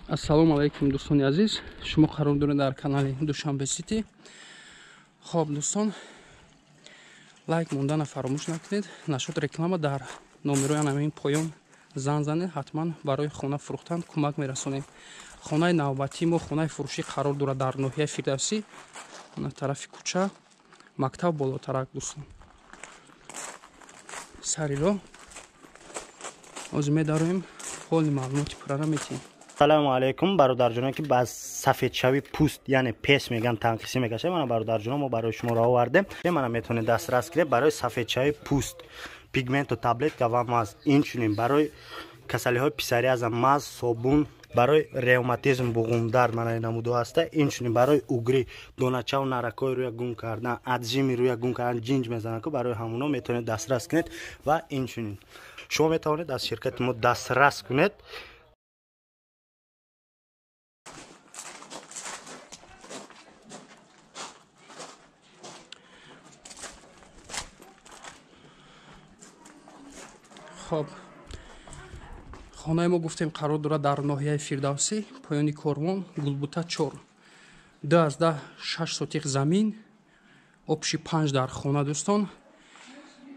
Ассалому алайкум, дӯстони азиз. Шумо қарор доред дар канали Душанбе Сити. Хоб, дӯстон, лайк мондана фаромӯш накунед. Нашуд реклама дар номерои ҳамин поён зан занед, ҳатман барои хона фурӯхтан кӯмак мерасонем. Хонаи навбатии мо хонаи фурӯшӣ қарор дорад дар ноҳияи Фирдавсӣ, на тарафи кӯча, мактаб болотарак, дӯстон. Сари роҳ ҳозир медароем, ҳоли маълумоти пуррара метиҳем. Салому алайкум, бародарҷонон, ки ба сафедшавии пӯст, яъне пес меган, танқисӣ мекашад. Мана, бародарҷонон, мо барои шумо овардем. Мана, метавонед дастрас кунед барои сафедшавии пӯст пигменту таблетка ва маз. Инчунин барои касалиҳои псориаза маз, собун, барои ревматизм, буғумдард, мана намудо ҳаста. Инчунин барои угри, доначаву наракҳои рӯя гум кардан, отжими рӯя гум кардан, ҷинҷ мезананд ку, барои ҳамуно метавонед дастрас кунед. Ва инчунин шумо метавонед аз ширкати мо дастрас кунед. Хоб, хонаи мо, гуфтем, қарор дорад дар ноҳияи Фирдавсӣ, поёни корвон, Гулбута 4, 2,6 сотиқ замин, общий панҷ дар хона, дӯстон.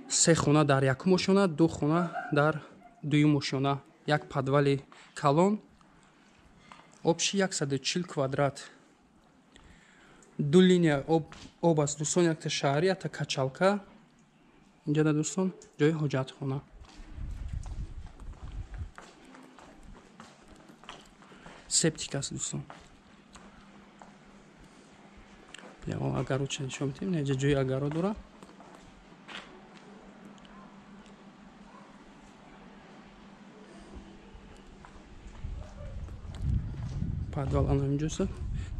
Се хона дар якум ошёна, ду хона дар дуюм ошёна, як подвали калон, общий 140 квадрат. Ду линия об аст, дӯстон, якта шаҳрӣ, якта качалка. Инҷа, дӯстон, ҷои ҳоҷатхона, септик аст, дӯстон. Огород ча нишон медиҳем. Инҷа ҷои огород дорад. Подвал ана инҷост.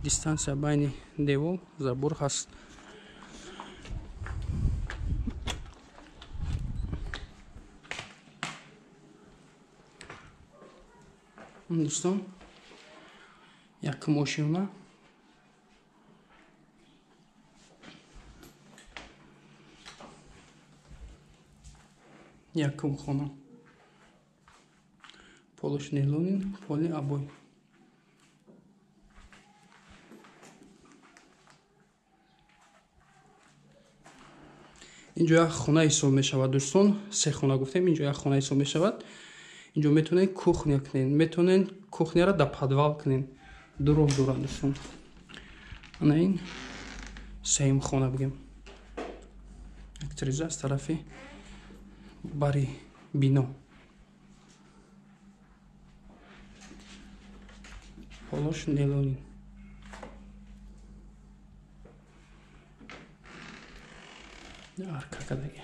Дистанция байни девол, забор ҳаст. Дӯстон, якум ошёна. Якум хона, полош нейлонин, поли обой. Инҷо як хона ҳисоб мешавад, дӯстон. Се хона гуфтем, инҷо як хона ҳисоб мешавад. Инҷо метавонед кухня кунед, метавонед кухняро дар подвал кунед. Ду роҳ дорад, дӯстон. Ана ин сеюм хона бигем. Як тиреза аз тарафи бари бино. Полош нейлонин. Арка кадаги.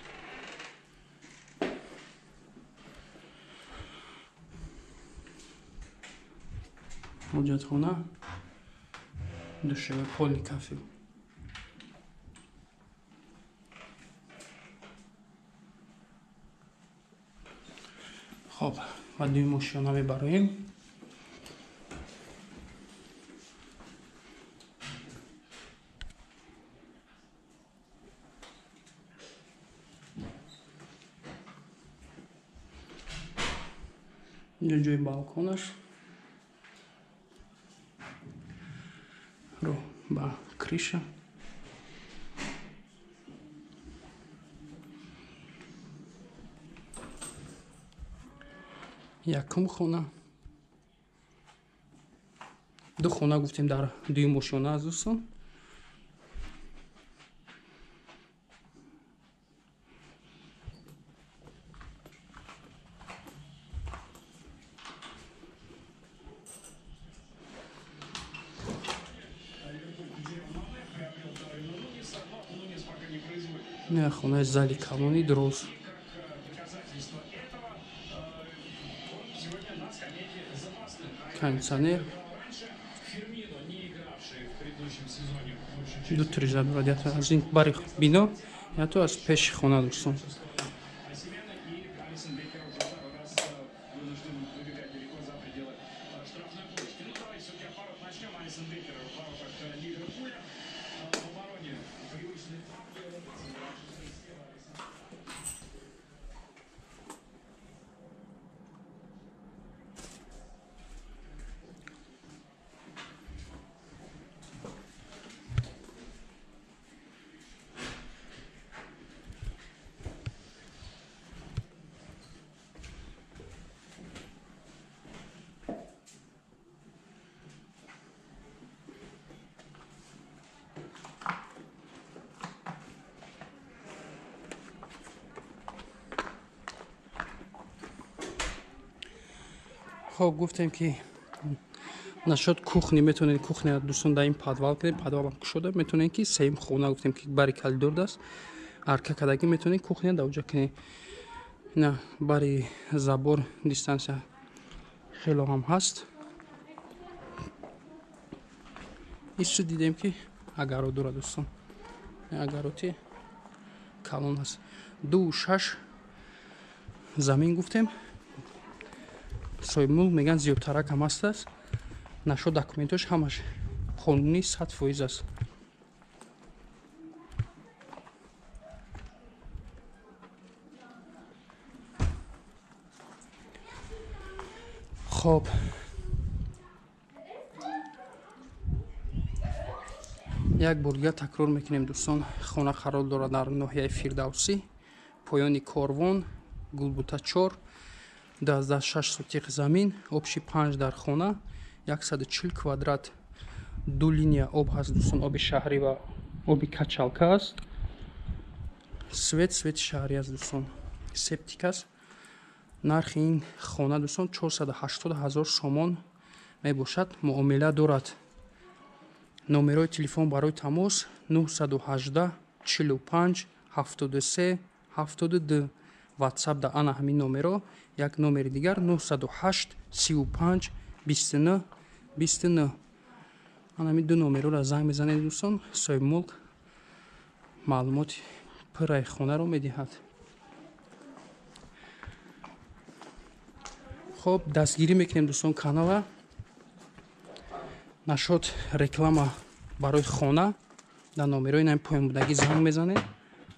Ҳоҷатхона, душевая, поли кафел. Хоб, ба дуюм ошёна мебароем. Инҷо ҷои балконаш, роҳ ба крыша. Якум хона, ду хона гуфтем дар дуюм ошёна аст, дӯстон. Хонаи зали калони дроз. Кондиционер, ду тиреза дорад, якто аз ин бари бино, якто аз пеши хона, дӯстон. Хоб, гуфтем ки нашод кухни метавонед кухня дӯстон дар ин подвал кунед, подвалам кушода метавонед ки сеюм хона гуфтем ки бари калидор аст, арка кардагӣ метавонед кухня дар оҷа кунед. На бари забор дистанция хело ҳам ҳаст. Ису дидем ки агаро дора дӯстон, агароти калон аст. 2,6 замин гуфтем. Соҳибмулк мегӯянд зиёдтарак ҳам ҳастааст. Нашо документош ҳамаш қонунӣ 100% аст. Хоб, як бор дигар такрор мекунем дӯстон, хона қарор дорад дар ноҳияи Фирдавсӣ, поёни Корвон, Гулбута 4, 26 сотиқ замин, обши 5 дар хона, 140 квадрат, ду линия об ҳаст дӯстон, оби шаҳрӣ ва оби качалка аст. Свет свети шаҳрӣ аст дӯстон, септик аст. Нархи ин хона дӯстон 480 000 сомон мебошад. Муомила дорад. Номерои телефон барои тамос 918 45 73 72. WhatsApp да ана ҳамин номеро, як номери дигар 908 35 29 29. Ана ҳамин ду номерора занг мезанед дӯстон, соҳибмулк маълумоти пурраи хонаро медиҳад. Хоб, дастгирӣ мекунем дӯстон канала. Нашод реклама барои хона дар номерои нами поёнбудагӣ занг мезанед,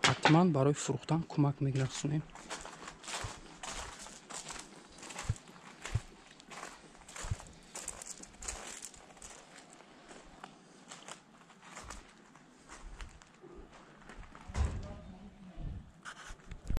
ҳатман барои фурӯхтан кӯмак мегирасонем.